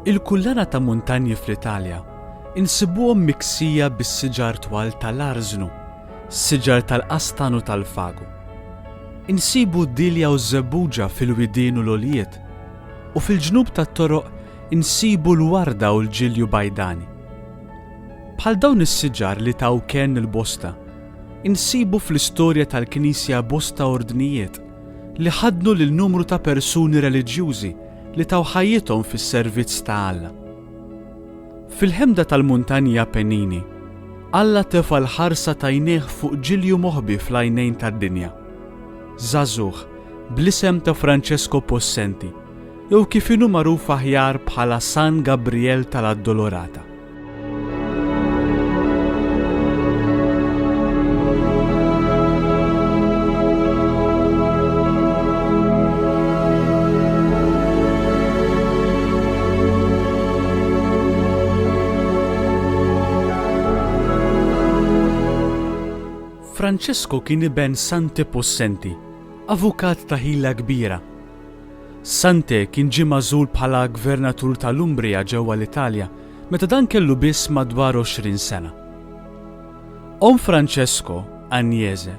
Il-kullana ta' muntanji fl-Italja insibuhom miksija bis-siġar twal tal-arżnu, siġar tal-qastan u tal-fagu. Insibu d-dielja u ż-żebbuġa fil-widien u l-għoljiet, u fil-ġnub tat-toroq insibu l-warda u l-ġilju bajdani. Bħal dawn is-siġar li taw kenn lil bosta, insibu fl-istorja tal-Knisja bosta ordnijiet li ħaddnu lil numru ta' persuni reliġjużi li taw ħajjithom fis-servizz ta' Alla. Fil-ħemda tal-muntanji Appennini, Alla tefa' l-ħarsa t'għajnejh fuq ġilju moħbi fl-għajnejn tad-dinja. Żagħżugħ, bl-isem ta' Francesco Possenti, jew kif inhu magħruf aħjar bħala San Gabriel tal-Addolorata. Francesco kien iben Sante Possenti, avukat ta' ħila kbira. Sante kien ġie magħżul bħala gvernatur tal-Umbria ġewwa l-Italja meta dan kellu biss madwar 20 sena. Omm Francesco, Agnese,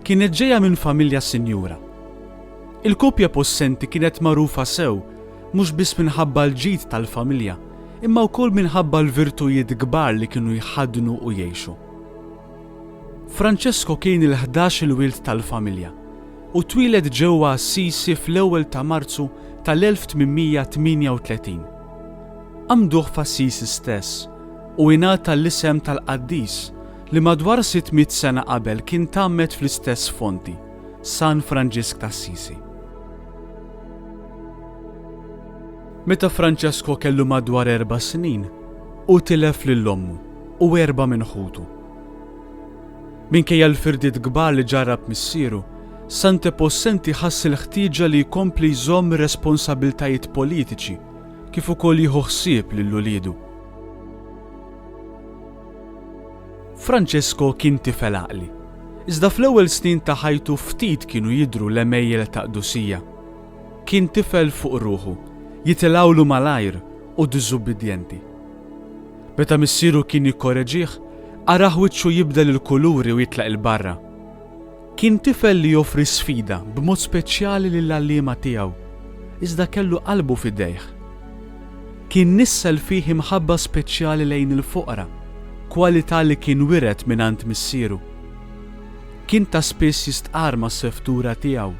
kienet ġejja minn familja sinjura. Il-koppja possenti kienet magħrufa sew mhux biss minħabba l-ġid tal-familja, imma wkoll minħabba l-virtujiet kbar li kienu jħaddnu u jgħixu. Francesco kien il-ħdax-il wild tal-familja u twieled ġewwa Assisi fl-ewwel ta' Marzu tal-1838. Għammduh f'Assisi stess u ingħata l-isem tal-qaddis li madwar 600 sena qabel kien tgħammed fl-istess fonti, San Franġisk t'Assisi. Meta Francesco kellu madwar erba' snin, hu tilef lil ommu u erba' minn ħutu. Minkejja l-firdiet kbar li ġarrab missieru, Sante Possenti ħass il-ħtieġa li jkompli jżomm ir-responsabbiltajiet politiċi kif ukoll jieħu ħsieb lil uliedu. Francesco kien tifel għaqli, iżda fl-ewwel snin ta' ħajtu ftit kienu jidhru l-għemejjel ta' qdusija. Kien tifel fuq ruħu, jitilgħulu malajr u diżubbidjenti. Meta missieru kien jikkoreġih, arah wiċċu jibdel il-kuluri u jitlaq 'il barra. Kien tifel li joffri sfida b'mod speċjali lill-għalliema tiegħu, iżda kellu qalbu f'idejh. Kien nissel fih imħabba speċjali lejn il-foqra, kwalità li kien wiret mingħand missieru. Kien ta' spiss jistqarr mas-seftura tiegħu.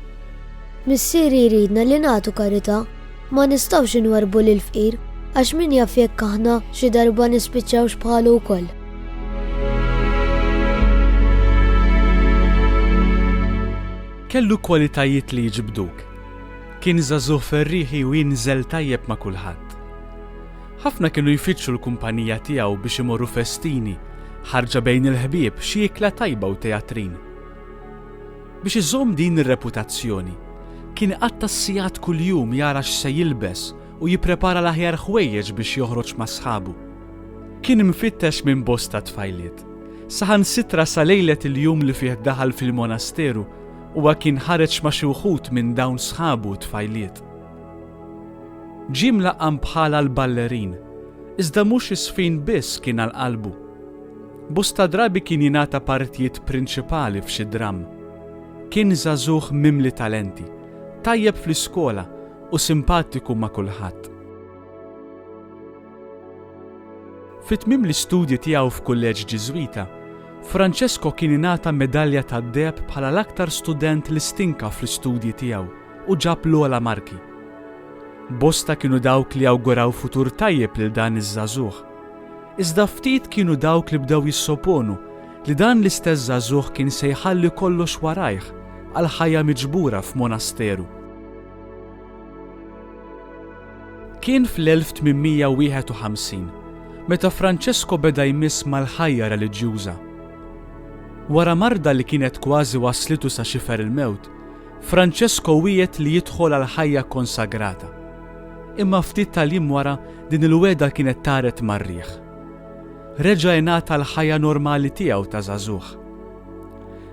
Missieri jridna li nagħtu karità. Ma nistgħux inwarrbu lill-fqir, għax min jaf jekk aħna xi darba nispiċċawx bħalu wkoll. Kellu kwalitajiet li jiġbduk. Kien żagħżugħ ferrieħi u jinżel tajjeb ma' kulħadd. Ħafna kienu jfittxu l-kumpanija tiegħu biex imorru festini, ħarġa bejn il-ħbieb, xi ikla tajba u teatrin. Biex iżomm din ir-reputazzjoni, kien iqatta' s-sigħat kuljum jara x'se jilbes u jipprepara l-aħjar ħwejjeġ biex joħroġ ma' sħabu. Kien imfittex minn bosta tfajliet. Saħansitra sa lejlet il-jum li fih daħal fil-monasteru, huwa kien ħareġ ma' xi wħud minn dawn sħabu t-tfajliet. Ġie mlaqqam bħala l-ballerin, iżda mhux iż-żfin biss kien għal qalbu. Bosta drabi kien jingħata partijiet prinċipali f'xi dramm. Kien żagħżugħ mimli talenti, tajjeb fl-iskola u simpatiku ma' kulħadd. Fi tmiem l-istudji tiegħu f'kulleġġ Ġiżwita, Francesco kien ingħata medalja tad-deheb bħala l-aktar student li stinka fl-istudji tiegħu u ġab l-ogħla marki. Bosta kienu dawk li awguraw futur tajjeb lil dan iż-żagħżugħ. Iżda ftit kienu dawk li bdew jissoponu li dan l-istess żagħżugħ kien se jħalli kollox warajh għal ħajja miġbura f'monasteru. Kien fl-1851 meta Francesco beda jmiss mal-ħajja reliġjuża. Wara marda li kienet kważi wasslitu sa xifer il-mewt, Francesco wiegħed li jidħol għal ħajja kkonsagrata. Imma ftit tal-jiem wara din il-wegħda kienet taret mar-riħ. Reġa' ingħata l-ħajja normali tiegħu ta' żagħżugħ.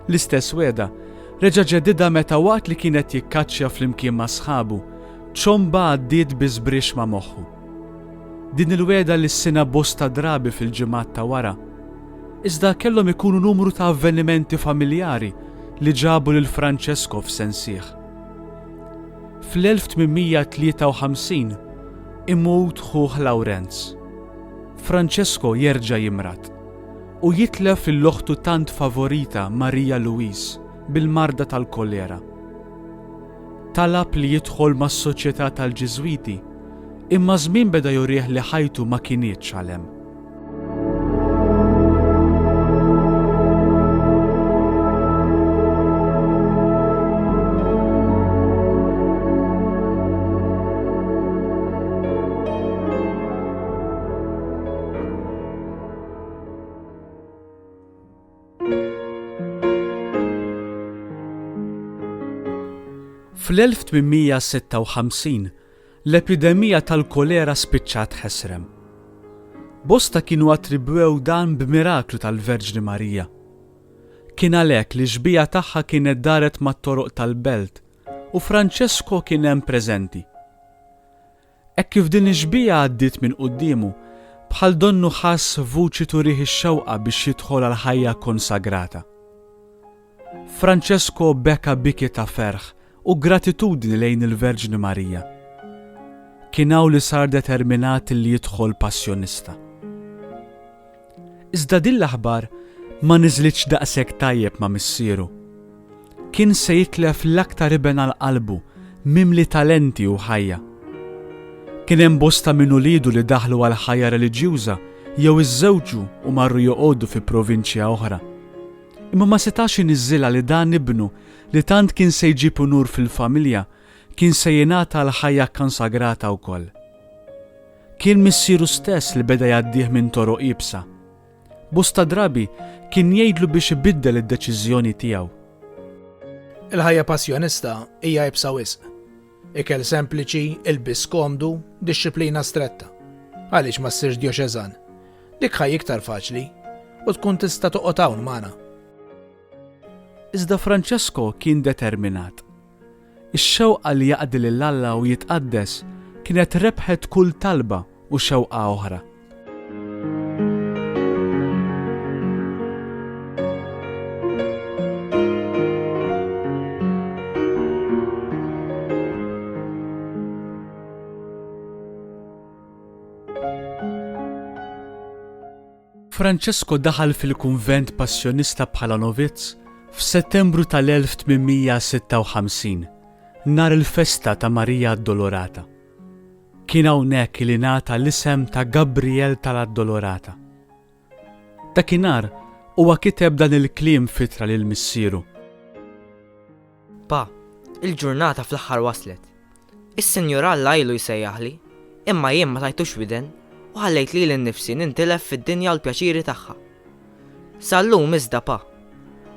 L-istess wegħda reġa' ġeddidha meta waqt li kien qed jikkaċċja flimkien ma' sħabu, ċomba għaddiet bi żbrixx ma' moħħu. Din il-wegħda lissinha bosta drabi fil-ġimgħat ta' wara. Iżda kellhom ikunu numru ta' avvenimenti familjari li ġabu lil Francesco f'sensih. Fl-1853 imut ħuh Lawrenz. Francesco jerġa' jimrad u jitlef lil oħtu tant favorita Maria Louise bil-marda tal-kolera. Talab li jidħol mas-soċjetà tal-Ġiżwiti, imma ż-żmien beda jurih li ħajtu ma kinitx għal hemm. Fl-1856, l-epidemija tal-kolera spiċċat ħesrem. Bosta kienu attribwew dan b'miraklu tal-Verġni Marija. Kien għalhekk li x-xbieha tagħha kienet daret mat-toroq tal-belt u Francesco kien hemm preżenti. Hekk kif din ix-xbieha għaddiet minn quddiemu, bħal donnu ħass vuċi turih ix-xewqa biex jidħol għal ħajja kkonsagrata. Francesco beka biki ta' ferħ u gratitudni lejn il-Verġni Marija. Kien hawn li sar determinat li jidħol passjonista. Iżda din l-aħbar ma niżlitx daqshekk tajjeb ma' missieru. Kien se jitlef l-aktar iben għal qalbu, mimli talenti u ħajja. Kien hemm bosta minn uliedu li daħlu għall-ħajja reliġjuża jew iżżewġu u marru joqogħdu fi provinċja oħra. Imma ma setax iniżżilha li dan ibnu li tant kien se jġib unur fil-familja kien se jingħata għall-ħajja kkonsagrata wkoll. Kien missieru stess li beda jgħaddih minn toroq iebsa. Bosta drabi kien jgħidlu biex ibiddel id-deċiżjoni tiegħu. Il-ħajja passjonista hija iebsa wisq. Ikel sempliċi, ilbies komdu, dixxiplina stretta. Għaliex ma ssirx djoċeżan? Dik ħajja iktar faċli u tkun tista' toqgħod hawn magħna. Iżda Francesco kien determinat. Ix-xewqa li jaqdi lil Alla u jitqaddes kienet rebħet kull talba u xewqa oħra. Francesco daħal fil-kunvent Passjonista bħala novizz f'Settembru tal-1856, nhar il-festa ta' Marija Addolorata. Kien hawnhekk li ngħata l-isem ta' Gabriel tal-Addolorata. Dakinhar huwa kiteb dan il-kliem f'ittra lil missieru. Pa, il-ġurnata fl-aħħar waslet. Is-Sinjur Alla ilu jsejjaħli, imma jien ma tajtux widen u ħallejt lili nnifsi nintilef fid-dinja u l-pjaċiri tagħha. Sal-lum iżda, pa,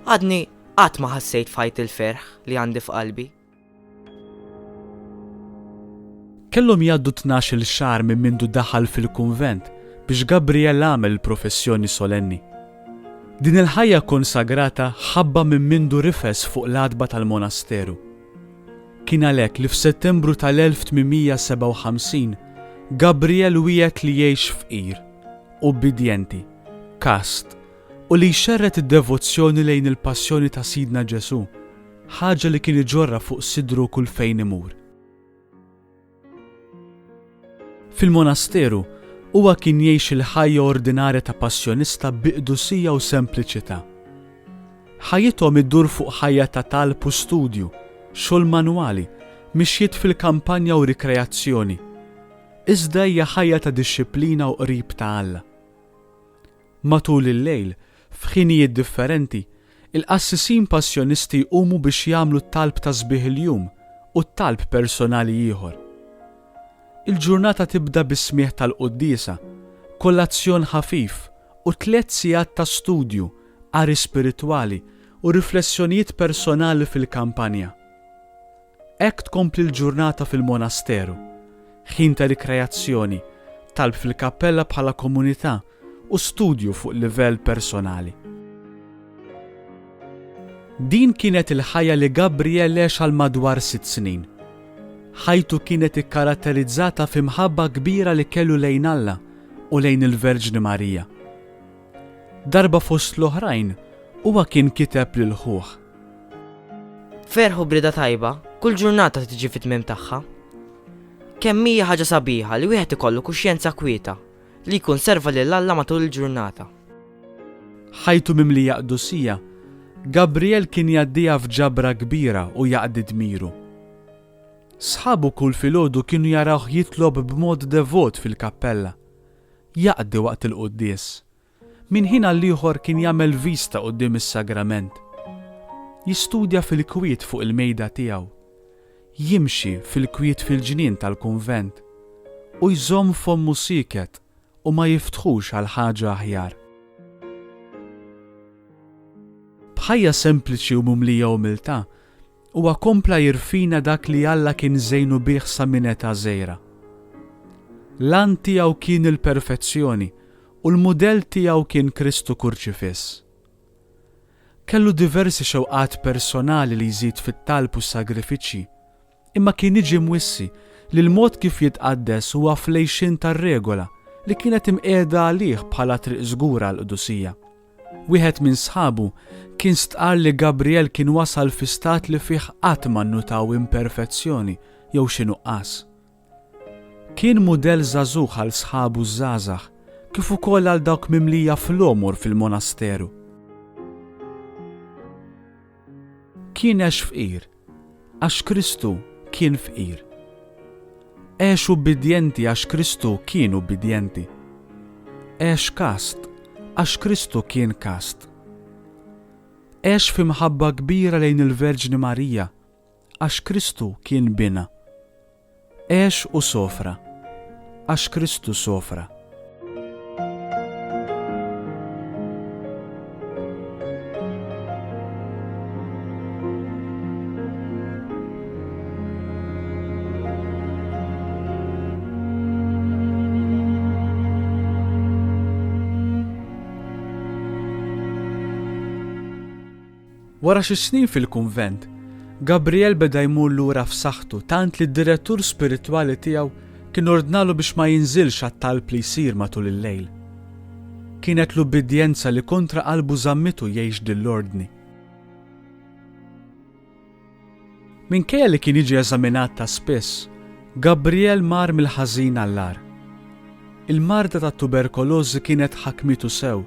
għadni qatt ma ħassejt f'ħajti l-ferħ li għandi f'qalbi. Kellhom jgħaddu tnax-il xahar minn mindu daħal fil-kunvent biex Gabriel għamel il-professjoni solenni. Din il-ħajja kkonsagrata ħabbha minn mindu rifes fuq l-għatba tal-monasteru. Kien għalhekk li f'Settembru tal-1857 Gabriel wiegħed li jgħix fqir, ubbidjenti, kast u li jxerred id-devozzjoni lejn il-Passjoni ta' Sidna Ġesù, ħaġa li kien iġorrha fuq sidru kull fejn imur. Fil-monasteru, huwa kien jgħix il-ħajja ordinarja ta' passjonista bi qdusija u sempliċità. Ħajjithom iddur fuq ħajja ta' talb u studju, xogħol manwali, mixjiet fil-kampanja u rikreazzjoni. Iżda hija ħajja ta' dixxiplina u qrib ta' Alla. Matul il-lejl, f'ħinijiet differenti, il-qassisin passjonisti jqumu biex jagħmlu t-talb ta' sbieħ il-jum u t-talb personali ieħor. Il-ġurnata tibda bis-smigħ tal-quddiesa, kolazzjon ħafif u tlett sigħat ta' studju, qari spiritwali u riflessjonijiet personali fil-kampanja. Hekk tkompli l-ġurnata fil-monasteru. Ħin ta' rikreazzjoni, talb fil-kappella bħala komunità u studju fuq livell personali. Din kienet il-ħajja li Gabriel għex għal madwar sitt snin. Ħajtu kienet ikkaratterizzata f'imħabba kbira li kellu lejn Alla u lejn il-Verġni Marija. Darba fost l-oħrajn, huwa kien kiteb lil ħuh. B'ferħ u b'rieda tajba, kull ġurnata tiġi fit-tmiem tagħha. Kemm hija ħaġa sabiħa li wieħed ikollu kuxjenza kwieta li jkun serva lil Alla matul il-ġurnata. Ħajtu mimlija qdusija, Gabriel kien jgħaddiha f'ġabra kbira u jaqdi dmiru. Sħabu kull filgħodu kienu jarawh jitlob b'mod devot fil-kappella, jaqdi waqt il-quddies. Minn ħin għall-ieħor kien jagħmel vista quddiem is-sagrament. Jistudja fil-kwiet fuq il-mejda tiegħu. Jimxi fil-kwiet fil-ġnien tal-kunvent. U jżomm fommu sieket u ma jiftħux għal ħaġa aħjar. B'ħajja sempliċi u mimlija umiltà, Huwa kompla jirfina dak li Alla kien żejnu bih sa minn età żgħira. L-għan tiegħu kien il-perfezzjoni u l-mudell tiegħu kien Kristu Kurċifiss. Kellu diversi xewqat personali li jżid fit-talb u s-sagrifiċċji, imma kien jiġi mwissi li l-mod kif jitqaddes huwa fl-għixien tar-regola li kienet imqiegħda għalih bħala triq żgura għall-qdusija. Wieħed minn sħabu kien stqarr li Gabriel kien wasal fi stat li fih qatt ma nnutaw imperfezzjoni jew xi nuqqas. Kien mudell żagħżugħ għal sħabu ż-żgħażagħ kif ukoll għal dawk mimlija fl-għomor fil-monasteru. Kien għex fqir Għax Kristu kien fqir. Għex ubbidjenti għax Kristu kien ubbidjenti. Għex kast għax Kristu kien kast. Għex fi mħabba kbira lejn il-Verġni Marija għax Kristu kien binha. Għex u sofra, għax Kristu sofra. Wara xi snin fil-kunvent, Gabriel beda jmur lura f'saħħtu tant li d-direttur spiritwali tiegħu kien ordnalu biex ma jinżilx għat-talb li jsir matul il-lejl. Kienet l-ubbidjenza li kontra qalbu żammitu jgħix din l-ordni. Minkejja li kien jiġi eżaminat ta' spiss, Gabriel mar mill-ħażin għall-agħar. Il-marda tat-tuberkolożi kienet ħakmitu sew.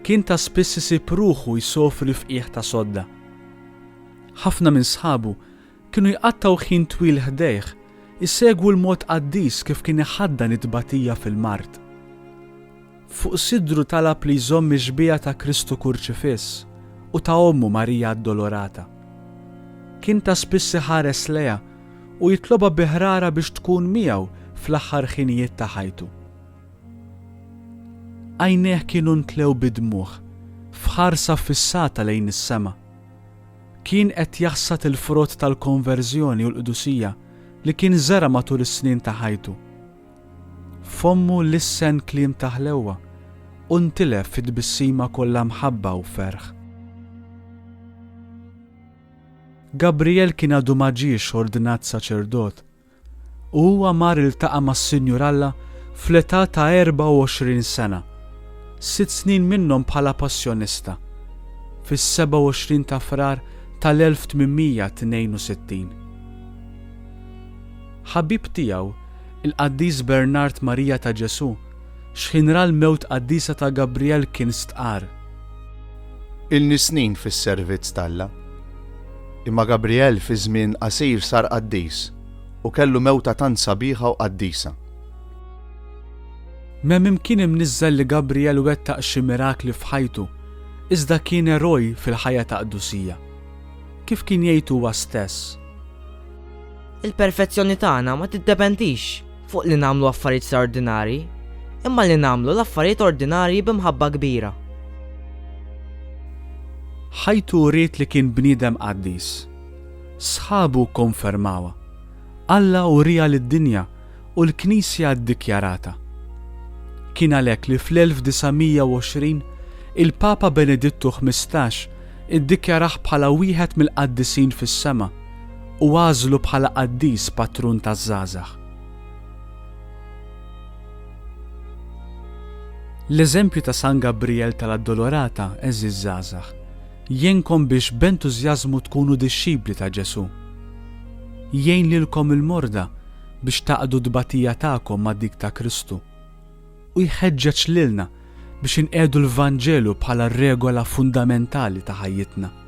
Kien ta' spiss isib ruħu jsofri f'qiegħ ta' sodda. Ħafna minn sħabu kienu jqattgħu ħin twil ħdejh, isegwu l-mod qaddis kif kien iħaddan it-tbatija fil-mard. Fuq sidru talab li jżomm ix-xbieha ta' Kristu Kurċifiss u ta' ommu Marija Addolorata. Kien ta' spiss iħares lejha u jitlobha bi ħrara biex tkun miegħu fl-aħħar ħinijiet ta' ħajtu. Għajnejh kienu ntlew bid-dmugħ, f'ħarsa ffissata lejn is-sema. Kien qed jaħsad il-frott tal-konverżjoni u l-qdusija li kien żera' matul is-snin ta' ħajtu. Fommu lissen kliem ta' ħlewwa u ntilef fi tbissima kollha mħabba u ferħ. Gabriel kien għadu ma ġiex ordnat saċerdot u huwa mar iltaqa' mas-Sinjur Alla fl-età ta' 24 sena, sitt snin minnhom bħala passjonista, fis-27 ta' Frar tal-1862. Ħabib tiegħu, Il-qaddis Bernard Marija ta' Ġesù, x'ħin ra l-mewt qaddisa ta' Gabriel kien stqarr. Ilni snin fis-servizz t'Alla. Imma Gabriel fi żmien qasir sar qaddis u kellu mewta tant sabiħa u qaddisa. M'hemm imkien imniżżel li Gabriel wettaq xi mirakli f'ħajtu, iżda kien eroj fil-ħajja ta' qdusija. Kif kien jgħid huwa stess. Il-perfezzjoni tagħna ma tiddependix fuq li nagħmlu affarijiet straordinarji, imma li nagħmlu l-affarijiet ordinarji bi mħabba kbira. Ħajtu uriet li kien bniedem qaddis. Sħabu kkonfermawha. Alla urieha lid-dinja u l-Knisja ddikjaratha. Kien għalhekk li fl-1920 il-Papa Benedittu 15 iddikjarah bħala wieħed mill-qaddisin fis-sema. u għażlu bħala qaddis patrun taż-żgħażagħ. L-eżempju ta' San Gabriel tal-Addolorata, għeżież żgħażagħ, jgħinkom biex b'entużjażmu tkunu dixxipli ta' Ġesù. Jgħin lilkom il-morda biex tgħaqqdu t-tbatija tagħkom ma' dik ta' Kristu. U jħeġġeġ lilna biex inqiegħdu l-Vanġelu bħala r-regola fundamentali ta' ħajjitna.